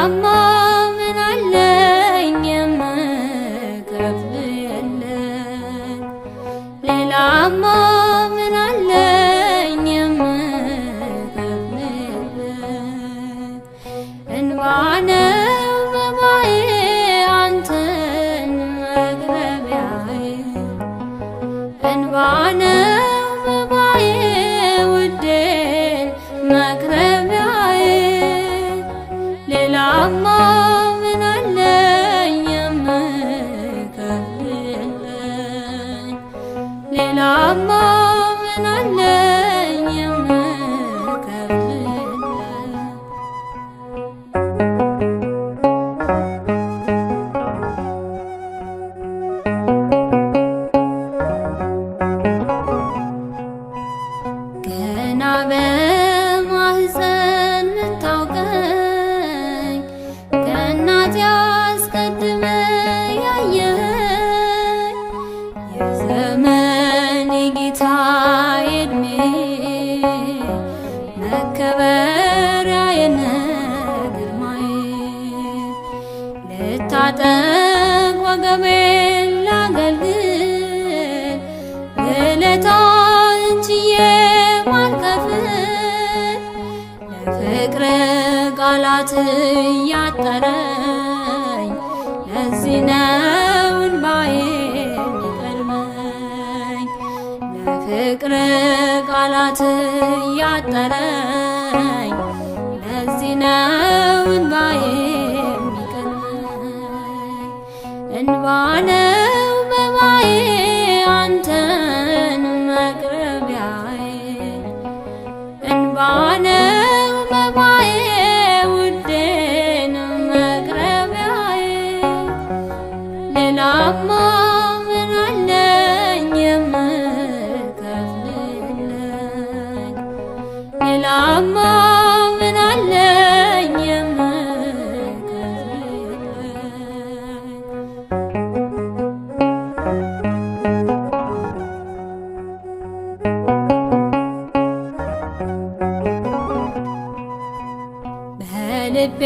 ሌላማ ምን አለኝ የምከፍል የለኝ፣ ሌላማ ምን አለኝ የምከፍል የለኝ። እንባ ነው መባዬ አንተን መቅረቢያዬ፣ እንባ ነው መባዬ ውዴን መቅረቢያዬ። ሌላማ ምን አለኝ የምከፍል የለኝ፣ ሌላማ ምን አለኝ የምከፍል የለኝ። ገና በማህፀን ምታውቀኝ፣ ከእናቴ አስቀድመ ያየኸኝ፣ የዘመኔ ጌታ የዕድሜ መከበሪያዬ ነህ ግርማዬ። ልታጠቅ ወገቤን ላገልግል፣ ውለታህን ችዬ ማልከፍል፣ ለፍቅር ቃላት እያጠረኝ ለዚህ ነው እንባዬ የሚቀድመኝ። ለፍቅር ቃላት እያጠረኝ ለዚህ ነው እንባዬ የሚቀድመኝ። እንባ ነው መባዬ አንተን መቅረቢያዬ፣ እንባ ነው መባዬ ውዴን መቅረቢያዬ። ሌላማ ምን አለኝ የምከፍል የለኝ፣ ሌላማ ምን አለኝ የምከፍል የለኝ። በልቤ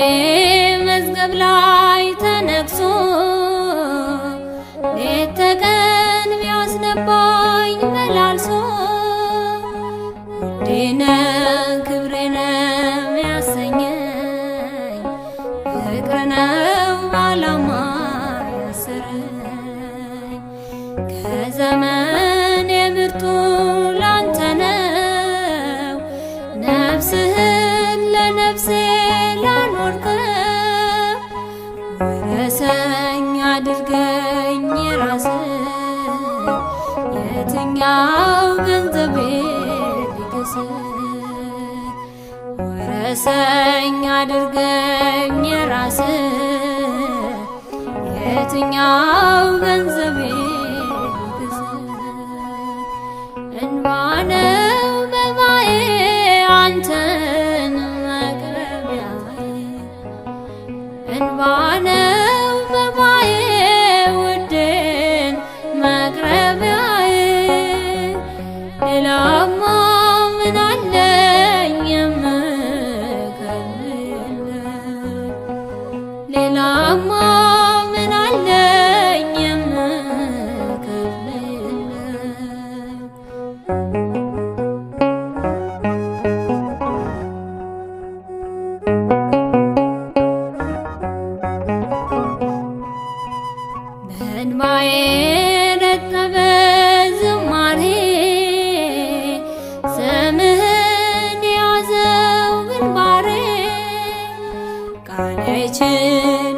መዝገብ ላይ ተነግሶ ሌት ተቀን ቢያስነባኝ መላልሶ፣ ውዴ ነህ ክብሬ ነህ ያሰኘኝ ፍቅር ነው ዓላማ ያሰረኝ። ከዘመን የምርጡ ላንተ ነው፣ ነፍስህን ለነፍሴ ላኖርከው፣ ውረሰኝ አድርገኝ የራስህ፣ የትኛው ገንዘቤ ሊክስ? ውረሰኝ አድርገኝ የራስህ፣ የትኛው ገንዘቤ ሊክስ? እንባ ነው መባዬ አንተን መቅረቢያዬ፣ እንባ ነው መባዬ ውዴን መቅረቢያዬ። ሌላማ ምን አለኝ የምከፍል የለኝ፣ ሌላማ ምን አለኝ የምከፍል የለኝ። በእንባዬ ረጠበ ዝማሬ፣ ስምህን ያዘው ግንባሬ። ቃል አይችል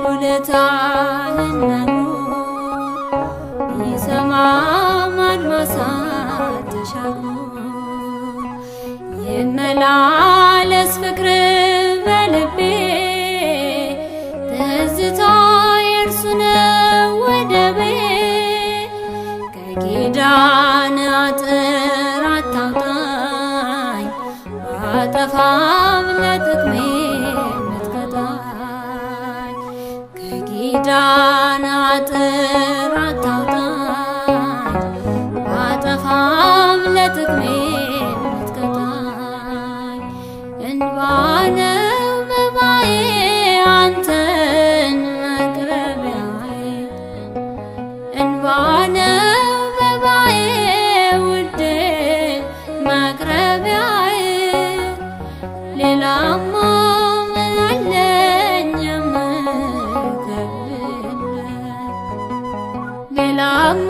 ውለታህን ነግሮ፣ ቢሰማም አድማሳት ተሻግሮ። ይመላለስ ፍቅር በልቤ፣ ትዝታ የእርሱ ነው ወደቤ። ከኪዳን አጥር አታውጣኝ፣ ባጠፋም ለጥቅሜ የምትቀጣኝ። ከኪዳን አጥር አታውጣኝ፣ ባጠፋም ለጥቅሜ የምትቀጣኝ። እንባ ነው መባዬ አንተ ሌላማ ምን አለኝ የምከፍልለት? ሌላማ